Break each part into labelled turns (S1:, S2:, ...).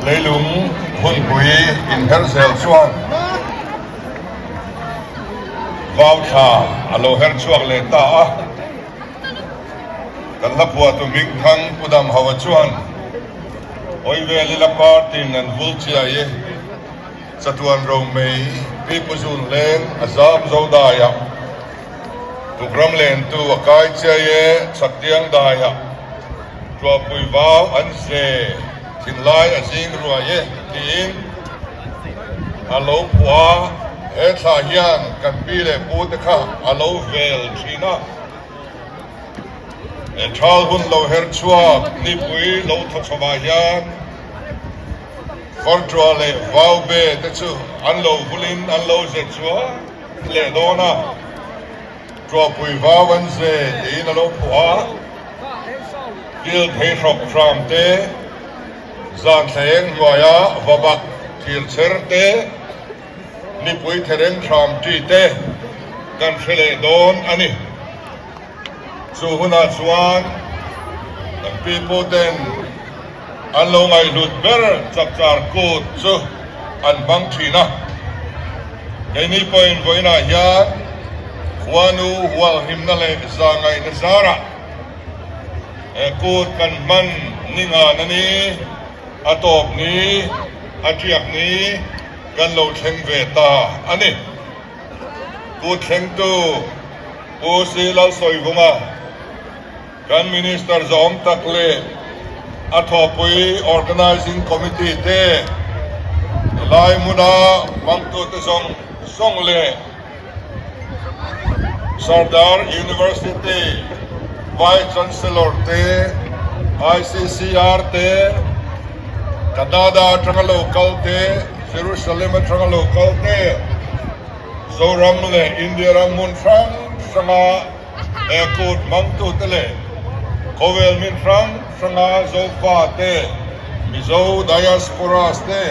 S1: Leilung hunpui inher zel chuan vau thla a lo her chhuak leh ta a. Kan hla phuahtu Hmingthang Pu Damhaua chuan, Hawi vel ila party-in an vul chiai e, chatuan ro mei Pi Pu Zun Leng a zam zo daiah, Tukram lentu a kai chiai e, chhaktiang daiah Tuahpui vau an ze thinlai a zing ruai e tiin a lo phuah a, he thla hian kan pi leh pu te kha a lo vel thin a. He thal hun lo her chhuak nipui lo thaw chhovah hian Farṭua leh Vaube te chu an lo vulin an lo ze chuak leh dawn a. Tuahpui vau an ze tiin a lo phuah a, Kil thei hrawk hram te, zan thleng hnuaia va bak thir chher te, nipui thereng hram ṭi te kan hre leh dawn a ni. Chu hunah chuan kan piputen an lo ngaihhlut ber chapchar kut chu an hmang thin a. Keini pawhin vawiinah hian khuanu hualhimna leh zahngaihna zarah he kut kan hman ni ngan a ni, a tawp ni, a tiak ni kan lo thleng ve ta a ni. Kut thlengtu Pu Si Lalsawivunga, Kan Minister zawm tak leh a thawhpui Organising Committee te, helai hmuna hmangtute zawng zawng leh Sardar University Vice Chancellor te, ICCR te, Canada atanga lo kal te, Jerusalem atanga lo kal te, Zoram leh India ram hmun hrang hranga He kut hmangtute leh khawvel hmin hrang hranga Zofa te, Mizo Diasporas te,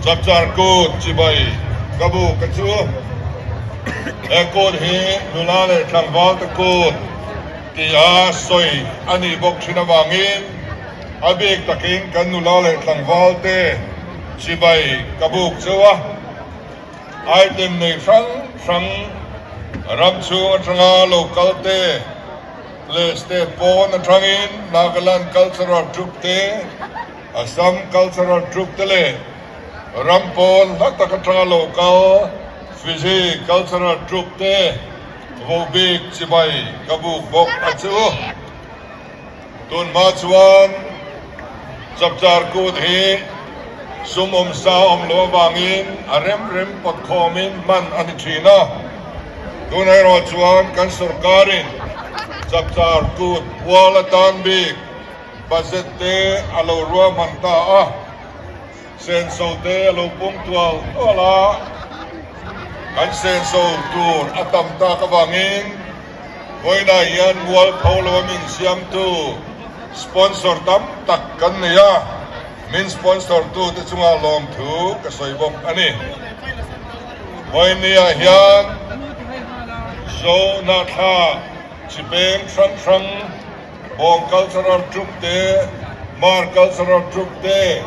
S1: Chapchar Kut chibai ka bu ka chu. He kut hi nula leh tlangvalte kut tia sawi a nih bawk thin avangin a bik takin kan nula leh tlangvalte chibai ka buk cheu a. Item nei hrang hrang ram chhung atanga lo kal te leh state pawn atangin Nagaland Cultural Troupe te, Assam Cultural Troupe te leh ram pawn hla tak atanga lo kal Fiji Cultural Troupe te vohbik chibai ka buk bawk a chu. Tun hma chuan Chapchar Kut hi sum awm sa awm lo avangin a rem rem pawt khawmin hman a ni thin a. Tun erawh chuan kan sorkarin Chapchar Kut pual atan bik budget te a lo ruahman ta a, senso te a lo pung tual tual a, kan senso tur a tam tak avangin Vawiinah hian mualpho lo a min siamtu sponsor tam tak kan nei a, min sponsor tu te chungah lawmthu ka sawi bawk a ni. Vawiinniah hian Zo Nahthlak chi peng hrang hrang, Bawng Cultural Troupe te, Mar Cultural Troupe te,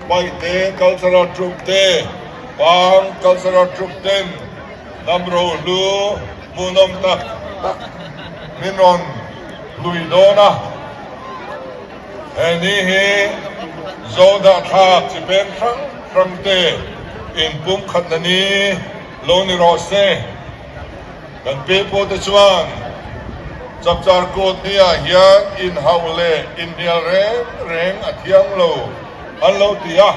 S1: Paihte Cultural Troupe te, Pang Cultural Troupe ten Hnam rohlu hmuhnawm tak tak min rawn hlui dawn a, he ni hi Zodahthlak chi peng hrang hrang te inpumkhatna ni lo ni rawh se. Kan pipu te chuan Chapchar Kut ni-ah hian inhauh leh inhnial reng reng a thiang lo an lo ti a,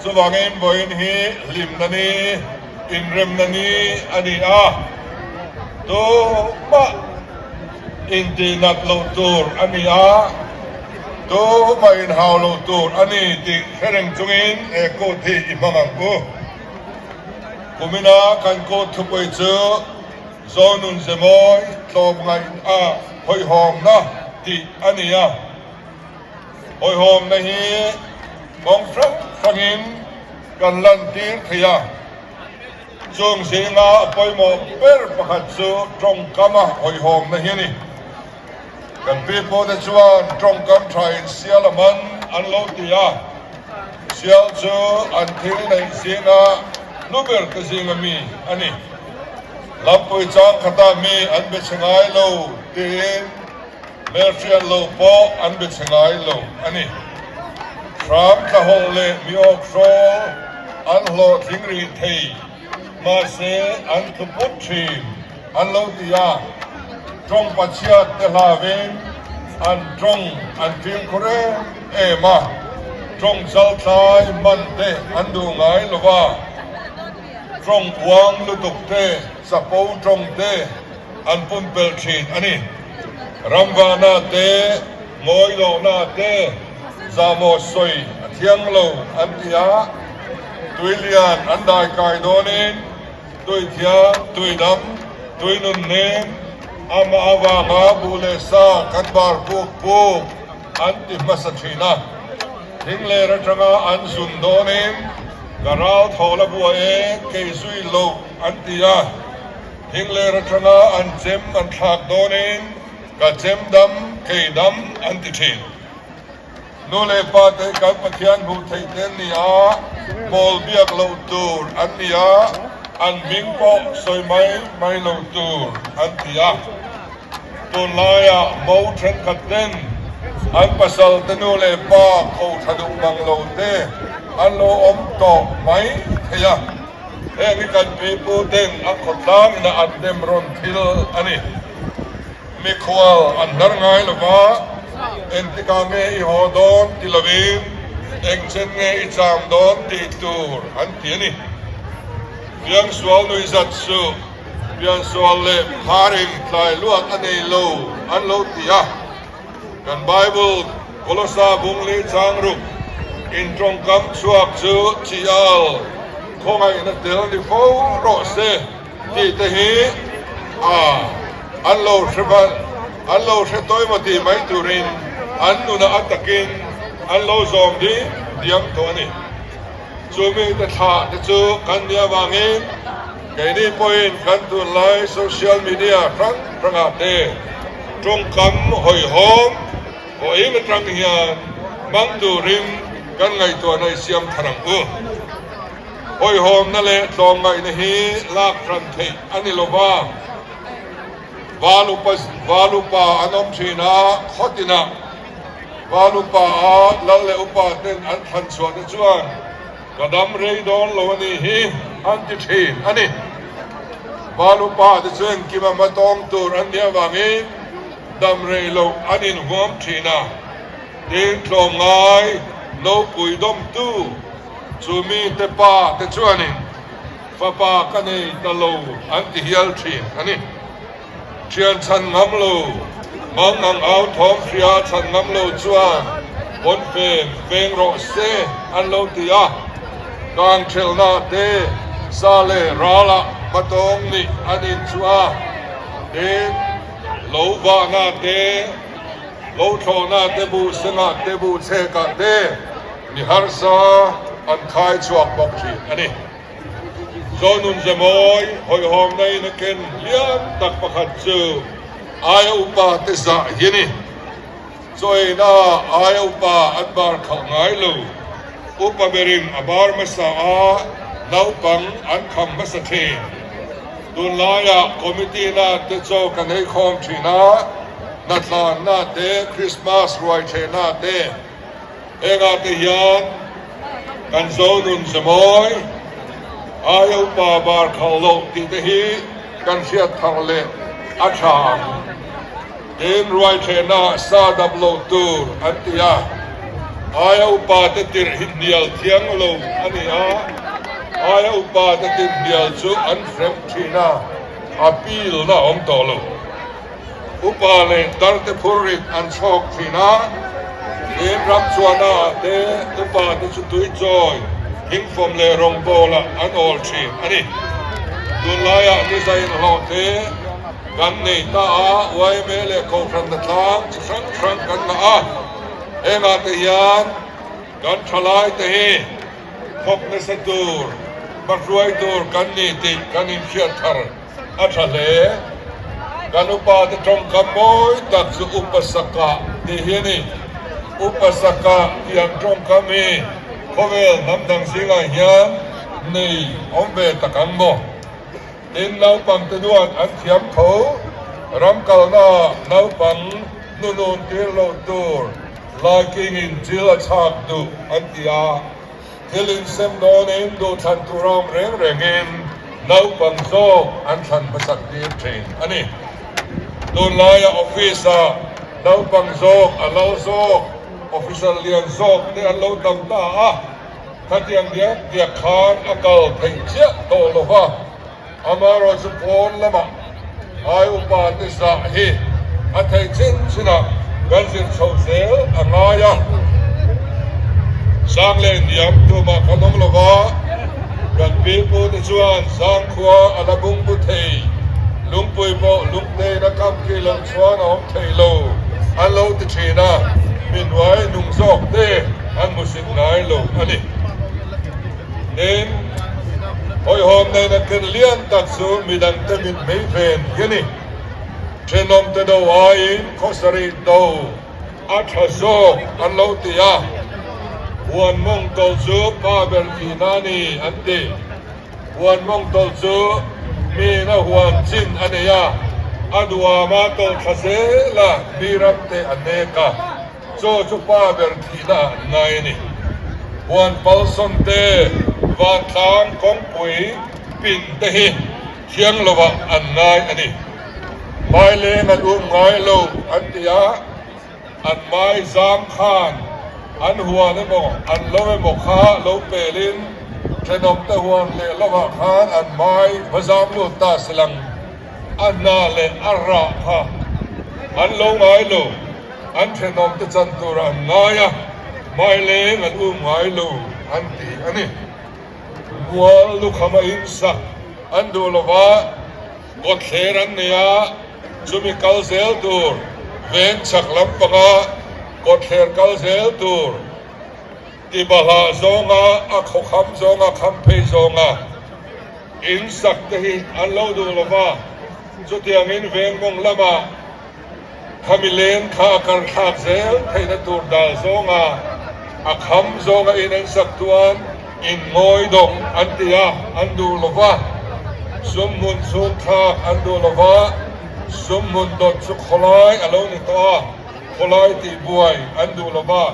S1: chuvangin vawiin hi hlimna ni, Inremna ni a ni a, tumah intihnat loh tur a ni a, tumah inhau loh tur a ni tih hre reng chungin he kut hi i hmang ang u. Kumina kan kut thupui chu Zonun Zemawi tlawmngaihna hawihhawmna tih a ni a, hawihhawmna hi kawng hrang hrangin Kan lantir thei a, chung zinga a pawimawh ber pakhat chu tawngkama hawihhawmna hi a ni. Kan pipute chuan tawngkam tha in sial a man. an lo ti a. Sial chu an thil neih zinga hlu ber te zinga mi a ni. Lampui chang khatah mi an be chhe ngai lo tiin hmelhriat lo pawh an be chhe ngai lo a ni. Hram tlahawlh leh mi awk hrawl an hlawhtling rih thei mahse an tlu put thin an lo ti a. Tawng pachhiat te hlavin an tawng an fimkhur em em a, tawng chaltlai man te an duh ngai lo va. Tawng uang lutuk te, chapo tawng te an pumpelh thin a ni. Ramvana te, ngawilohna te, zahmawh sawi a thiang lo an ti a, tuilian an daikai dawnin tui thiang, tui dam, tui nun nem, amah avanga buh leh sa kan bar puk puk an ti hmasa thin a. Thingler atanga an zun dawnin ka ral thaw la buai e, kei zui lo an ti a. Thingler atanga an chem an thlak dawnin ka chem dam, kei dam an ti thin. Nu leh pa te kan Pathian hmuh theih te an ni a, mawl biak loh tur an ni a, an hming pawh sawi mai mai lo tur an ti a. Tunlaiah mo thenkhat ten an pasal te nu leh pa ko tha duh mang lo te an lo awm tawh mai thei a, heng hi kan pipu ten a khawtlang ina an dem rawn thil a ni. Mikhual an hnar ngai lo va, engtikah nge i haw dawn ti lovin engchen nge i cham dawn tih tur an ti a ni. Piangsual nuihzat suh. Piansual leh pharin tlai luat a nei lo an lo ti a. Kan Bible Kolosa bungli chang ruk in tawngkam chhuak chu chi-al khawngaihna tel ni fo rawh se tih te hi a an lo hre an lo hre tawimawh tih mai turin an nunah a takin an lo zawm ding diam tawh a ni. Chu mite thlah te chu kan nih avangin Keini pawhin kan tunlai social media hrang hrangah te tawngkam hawihhawm vawiin atang hian hmang turin kan ngaihtuahna i siam thar ang u. Hawihhawmna leh tlawmngaihna hi lak hran theih a ni lova, val upa an awm thin a, khaw tinah val upa a lal leh upa ten an thlan chhuah te chuan Ka dam rei dawn lo a nih hi an ti thin a ni. Val upa te chu engkim a hmatawng tur an nih avangin dam rei loh an inhuam thin a, tin tlawmngai nopui dawmtu chu mite pa te chuanin fapa ka nei ta lo an ti hial thin a ni. Thian chhan ngam lo, mang ang au thawm hria chhan ngam lo chuan pawn fen veng rawh se an lo ti a. Kang thelhna te sa leh ralah hmatawng nih an inchuh a, tin lo vahna te, lo thlawhna te buh sengah te buh chhekah te mi harsa an khai chhuak bawk thin a ni. Zonun Zemawi hawihhawmna in a ken hliam tak pakhat chu aia upa te zah hi a ni. Chawiina aia upa an bar khalh ngai lo. Upa berin a bar hmasa a, naupang an kham hmasa thin. Tunlaiah committee na te chaw kan ei khawm thin a, hnatlanna te, Christmas ruai thehna te, Hengah te hian kan Zonun Zemawi, aia upa bar khalh loh tih te hi kan hriat thar leh a tha ang. Tin, ruaithehna sa dap loh tur an ti a, aia upa te tirh hi hnial thiang lo a ni a, aia upa te tirh hnial chu an hrem thin a, appeal na awm tawh lo. Upa leh darte phurrit an chhawk thin a, tin ram chuana ah te upa te chu tui chawi, thingfawm leh rawngbawlah an awl thin a ni. Tunlaiah niza inhlawh te kan nei ta a, yma leh Kohhran hnatlang chi hrang hrang kan ngah a, hengah te hian kan thalai te hi thawk nasa tur, hmahruai tur kan ni tih kan inhriat thar. A tha hle. Kan upa te tawngkam mawi tak chu upa sakah tih hi a ni. Upa Saka tih ang tawngkam hi khawvel hnam dang zingah hian nei awm ve tak ang maw? Tin, naupangte duat an thiam tho. Ram kalnaah naupang hnunun tir loh tur laikingin chil a chhak duh an ti a. Thil insem dawnin duhthlan tur awm reng rengin naupang zawk an thlan hmasak tir thin a ni. Tunlaia office-ah naupang zawk a lal zawk, officer lian zawk te an lo tam ta a, khatiang diak diak khan a kal theih chiah tawh lo va, amaherawhchu pawn lamah ai upa te zah hi a theih chin chinah kan zir chho zel a ngai a. Sang leh hniam tumah kan awm lo va, kan pipu te chuan zangkhua a la bungbu thei, lungpui pawh lungtein a kam khi loh chuan a awm thei lo an lo ti thin a, mi hnuai nung zawk te an hmusit ngai lo a ni. Tin, hawihhawm nena ken lian tak chu midangte min hmei ven hi a ni. Thenawmte do aiin khawsarih do a tha zawk an lo ti a, huan mawng tawlh chu pa ber thihna a ni an ti. Huan mawng tawlh chu miin a huan chin a nei a, a duhama tawlh thla zel a, mi ramte a nek a. Chaw chu pa ber thihna ah an ngai a ni. Huan palsawn te, vantlang kawngpui pin te hi thiang lovah an ngai a ni. Hmaileng an um ngai lo an ti a, an mai zam khan an huan emaw an lo emaw kha lo pelin thenawmte huan leh lovah khan an mai va zam lut ta silang a hna leh a rah kha an lo ngai lo. An thenawmte chan tur an ngai a, hmaileng an um ngai lo an ti a ni. Mual lukham a insak an duh lo va, kawtthler an nei a, chumi kal zel tur veng chhak lampanga kawtthler kal zel tur tibahlah zawnga a khawkham zawnga kham phei zawnga insak te hi an lo duh lo va, chutiangin veng mawng lamah Khami len kha a kar thlak zel theihna tur dal zawnga a kham zawnga in an sak chuan in ngawi dawk an ti a, an duh lo va. Sum hmun chhung thlak an duh lo va, sum hmun dawt chu khawlai a lo ni tawh a, khawlai tih buai an duh lo va.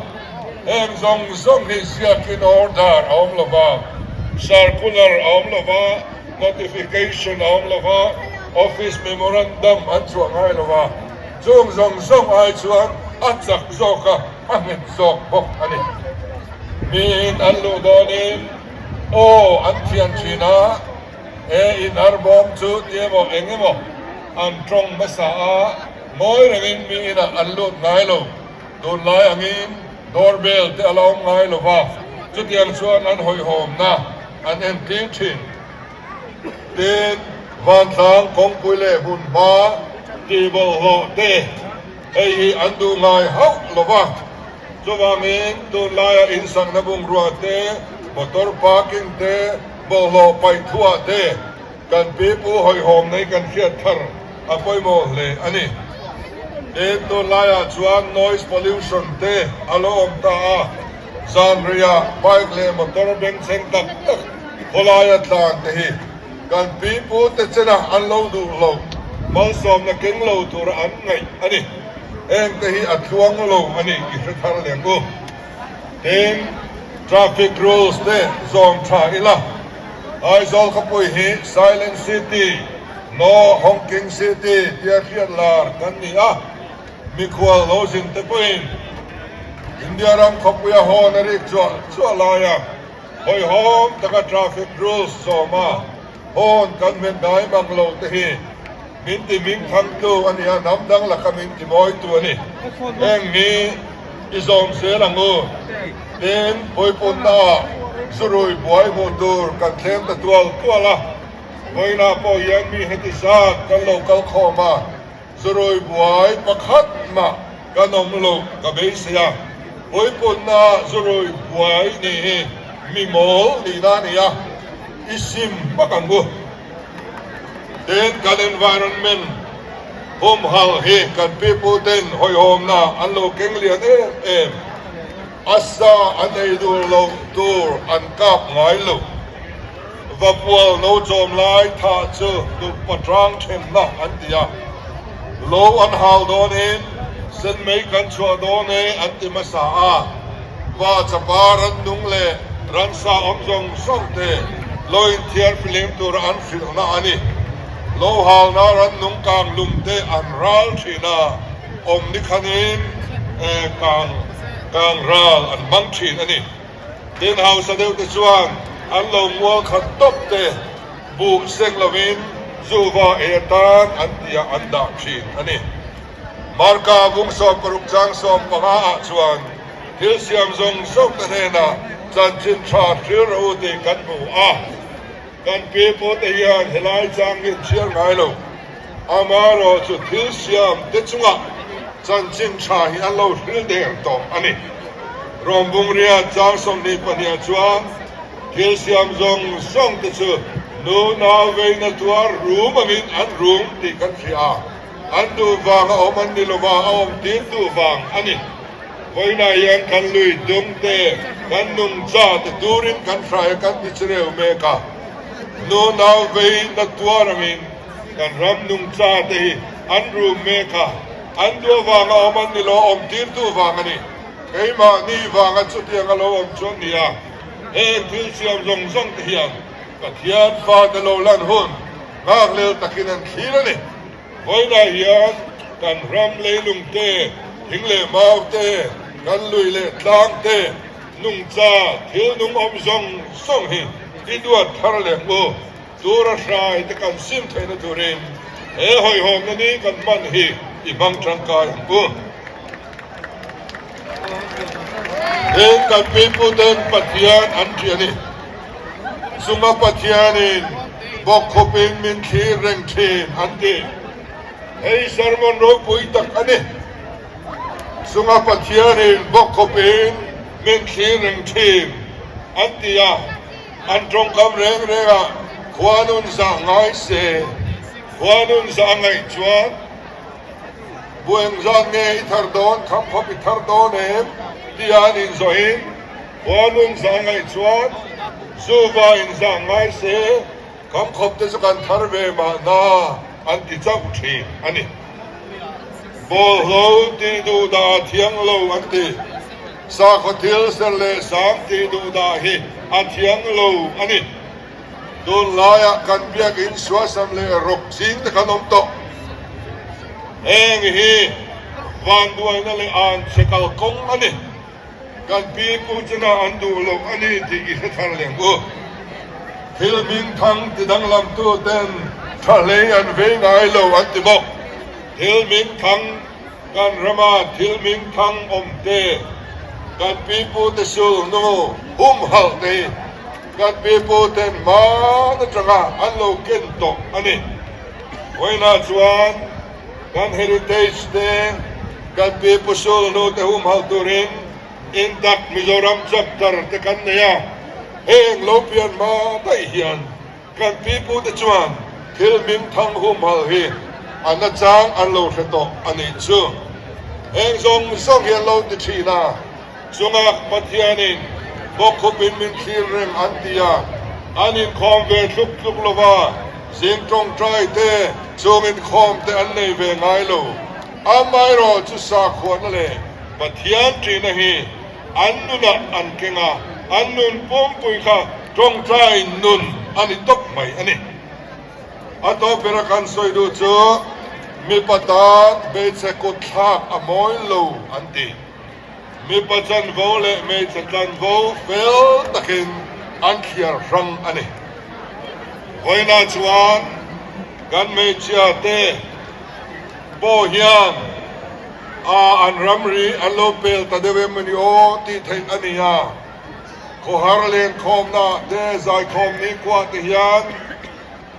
S1: Heng zawng zawng hi ziakin order a awm lo va, circular a awm lo va, notification a awm lo va, Office memorandum an chhuah ngai lo a, chung zawng zawng ai chuan a chak zawk a, a nghet zawk bawk a ni. Miin an luh dawnin aw an thian thin a, he in arbawm chu ti emaw eng emaw an tawng hmasa a, ngawi rengin mi inah an lut ngai lo. Tunlai angin doorbell te a la awm ngai lo va, chutiang chuan an hawihhawmna an entir thin. Tin, vantlang kawngpui leh hmunhma tih bawlhhlawh te hei hi an duh ngai hauh lo va. Chuvangin tunlaia insakna bungrua te, motor parking te, bawlhhlawh paih thuah te kan pipu hawihhawm nei kan hriat thar a pawimawh hle a ni. Tin, tunlaiah chuan noise pollution te a lo awm ta a, zanriah bike leh motor bengchheng tak tak Khawlaia tlan te hi kan pipute chena an lo duh lo, malsawmna keng lo tura an ngaih a ni. Heng te hi a tluang lo a ni i hre thar leh ang u. Tin, traffic rules te zawm tha ila, Aizawl khawpui hi Silent City, No Honking City tia hriat lar kan ni a, mikhual lo zin te pawhin India ram khawpuia hawn a rik chuah chuah laia Hawihhawm taka traffic rules zawma hawn kan hmet ngai mang lo te hi min ti ming thangtu a ni a, hnam dang laka min ti mawitu a ni. Heng hi i zawm zel ang u. Tin, puipunnaah zurui buai hmuh tur kan thleng ta tual tual a, vawiinah pawh hian mi heti zat kan lo kal khawm a, Zurui buai pakhat mah kan awm lo ka beisei a, puipunna zurui buai nih hi mi mawl nihna a ni a, i sim hmak ang u. Tin, kan environment humhalh hi kan pipu ten hawihhawmna an lo keng lian em em. A sa an ei duh loh tur an kap ngai lo. Vapual no chawm lai thah chu nupa tang thenna an ti a. Lo an hal dawnin sen mei kan chhuah dawn e an ti hmasa a. Va chapa rannung leh ransa awm zawng zawng te lo inthiar fihlim tura an hrilhna a ni. Lo halna rannung kang lum te an ral thin a, awm ni khanin kang kang ral an hmang thin a ni. Tin, hausa deuh te chuan an lo mual khat tawp te buh seng lovin zuva ei atan an tia an dah thin a ni. Marka vung 60 chang 15 ah chuan thil siam zawng zawng te hnenah chanchin tha hril rawh u tih kan hmu a. Kan pi pawh te hian helai chang hi an chhiar ngai lo. Amaherawhchu thil siam te chungah chanchin tha hi an lo hril der tawh a ni. Rawmbungria chang 22 ah chuan thil siam zawng zawng te chu nu nau veina tuar rum angin an rum tih kan hria a, an duh vang a awm an ni lova a awm tir duh vang a ni. Vawiinah hian kan lui dum te, kan nungcha te turin kan hrai a kan ti chireu mek a, nu nau veina tuar angin kan ram nungcha te hi an rum mek a, an duh avanga awm an ni lo, awm tirtu vang a ni. Keimahni vanga chutiang a lo awm chuan ni a, heng thil siam zawng zawng te hian Pathian fate lo lan hun nghakhlel takin an thlir a ni. Vawiinah hian kan ram leilung te, thing leh mau te, kan lui leh tlang te, nungcha thil nung awm zawng zawng hi i duat thar leh ang u. Tura hrai te kan sim theihna turin he hawihhawmna ni kan hman hi i hmang tangkai ang u. Tin, kan piputen Pathian an ṭih a ni. Chunga Pathianin bawkkhupin min thlir reng ṭhin an ti. Hei sermon ropui tak a ni. Chunga Pathianin bawkkhupin min thlir reng ṭhin an ti a. An tawngkam reng rengah khuanun zah ngai se, khuanun zah ngaih chuan bu engzat nge i thar dawn, khamkhawp i thar dawn em tia an inzawhin khuanun zah ngaih chuan zuva inzah ngai se, khamkhawp te chu kan thar ve mahna an ti chauh thin a ni. Bawlhlo tih duh dah a thiang lo an ti. Sakhaw thil ser leh sang tih duh dah hi a thiang lo a ni. Tunlaiah kan biakinn suasam leh rawk ching te kan awm tawh. Heng hi vanduaina leh anchhe kalkawng a ni. Kan pi pu chunah an duh loh a ni tih i hre thar leng u. Thil hmingthang ti danglamtu ten tha hlei an vei ngai lo an ti bawk. Thil hmingthang kan rama thil hmingthang awm te, kan pi pu te sulhnu humhalh te hi kan pi pu ten hman atanga an lo ken tawh a ni. Vawiinah chuan Kan heritage te, kan pi pu sulhnu te humhalh turin Intact Mizoram chapter te kan nei a, heng lo pian hma daih hian kan pi pu te chuan thil hmingthang humhalh hi a nachang an lo hre tawh a nih chu. Heng zawng zawng hi an lo ti thin a, chunga Pathianin bawkkhupin min thlir reng an ti a, an inkhawm ve tluk tluk lova. Zing tawngtai te, chung inkhawm te an nei ve ngai lo. Amaherawh chu sakhuana leh Pathian ṭihna hi an nunah an keng a, an nun pumpui kha tawngtai nun a ni tawp mai a ni. A tawp bera kan sawi duh chu mipa tan hmeichhe kut thlak a mawi lo an ti. Mipa chanvo leh hmeichhe chanvo fel takin an thliar hrang a ni. Vawiinah chuan kan hmeichhia te pawh hian a an ramri an lo pel ta deuh em ani aw tih theih a ni a. Khawhar lenkhawmna te zaikhawm nikhua te hian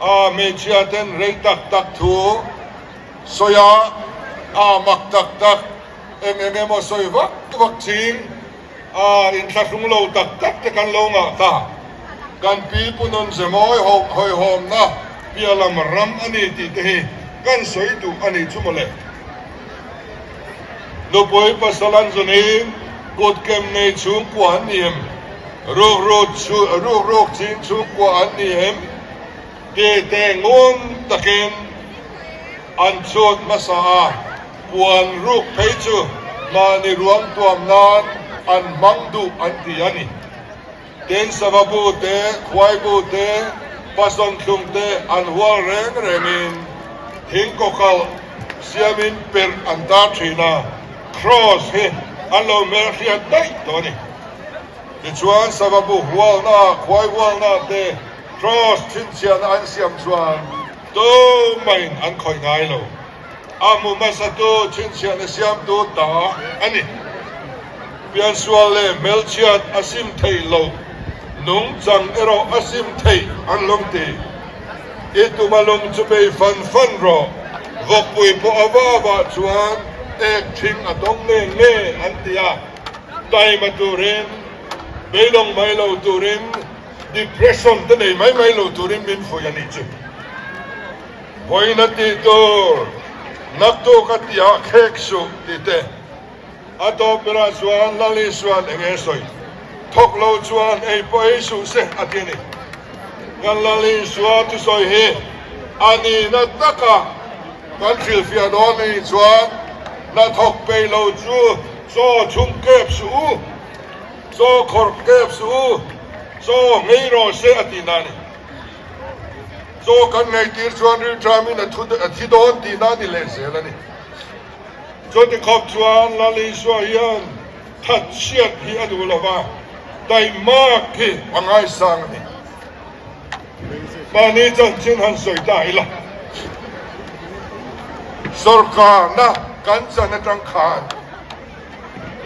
S1: a hmeichhia ten rei tak tak thu sawi a, a mak tak tak Eng eng emaw sawi vak vak ching a inthlahrung lo tak tak te kan lo ngah ta. Kan pi pu nun ze mawi hawihhawmna piah lam ram a ni tih te hi kan sawi duh a nih chu mawle. Nupui pasal an zunin. Kutkem nei chhungkua an ni em? Rukruk ching chhungkua an ni em? Ti te ngun takin an chhut hmasa a, puan ruk phei chu mahni ruang tuam nan an hmang duh an ti a ni. Tin, sava bu te, khuai bu te, pasawn thlung te an hual reng rengin thing kawkalh siamin perh an tar thin a, kraws hi an lo hmelhriat daih tawh a ni. Tichuan, sava bu hualna, khuai hualna te kraws chhinchhiahna an siam chuan tumahin an khawih ngai lo. A hmu hmasatu chhinchhiahna siamtu ta a ni. Piansual leh hmelchhiat a sim thei lo, nungchang erawh a sim theih an lawm ti. I tuma lung chu bei fan fan rawh, vawkpui pawh a va vah chuan ek thing a dawng nge nge an ti a, taima turin, beidawng mai lo turin, depression te nei mai mai lo turin min fuih a nih chu. Vawiin a tih tur, naktuk a tihah khek suh tih te. A tawp berah chuan Lal Isuan eng nge sawi? Thawk lo chuan ei pawh ei suh se a ti a ni. Kan Lal Isua thusawi hi a nihna taka kan hrilhfiah dawn a nih chuan hnathawk peih lo chu chaw chhum kep suh u, chaw khawrh kep suh u, chaw ngei rawh se a tihna a ni. Chaw kan ngeitir chuan rilṭamin a thi dawn tihna a ni lehzel a ni. Chuti khawp chuan Lal Isua hian thatchhiat hi a duh lo va, taihmak hi a ngaisang a ni. Mahni chanchin han sawi ta ila, sawrkarna kan chan atang khan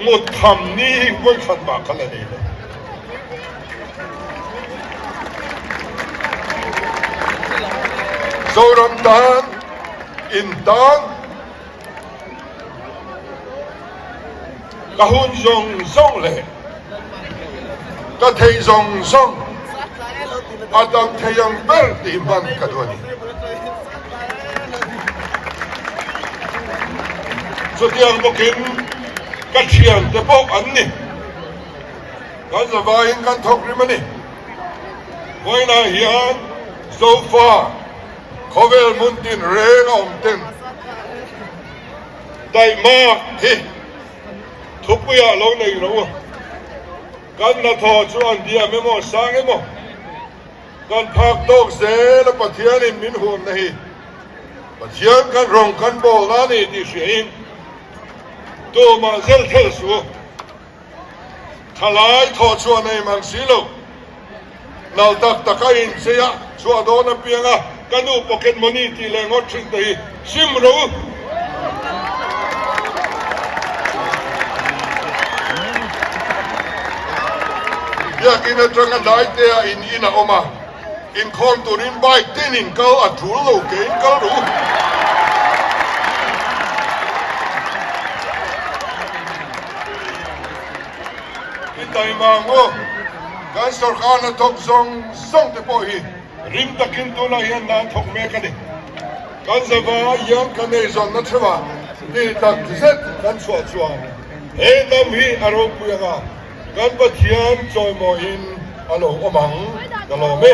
S1: mut tham ni hi vawikhat mah kha la nei lo. Zoram tan, in tan, Ka hun zawng zawng leh ka theih zawng zawng a dam thei ang ber tih hman ka duh a ni. Chutiang bawkin ka thiante pawh an ni. Kan zavaiin kan thawk rim a ni. Vawiinah hian Zofa Khawvel hmun tin reng a awm ten daihmak hi thupuiah lo nei rawh u. Kan hnathawh chu an diam emaw sang emaw kan phak tawk zel a Pathianin min huamna hi Pathian kan rawng kan bawl na ni tih hriain tumah zel thel suh u. Thalai thawh chhuah nei mang si lo. Nal tak tak a inchei a, chhuah dawn apiang a, ka nu pocket money tih leh ngawt thin te hi sim ro. Biakin atanga dai te a in in a awm a, inkhawm turin bike tin in kal a tul lo ke in kal ru. I taima ang u. Kan sawrkar hna thawk zawng zawng te pawh hi rim takin tunah hian nan thawk mek a ni. Kan zava hian kan eizawnna theuh a ti tak zet kan chhuah chuan he hnam hi a ropui anga kan Pathian chawimawiin a lo awm ang ka lawm e.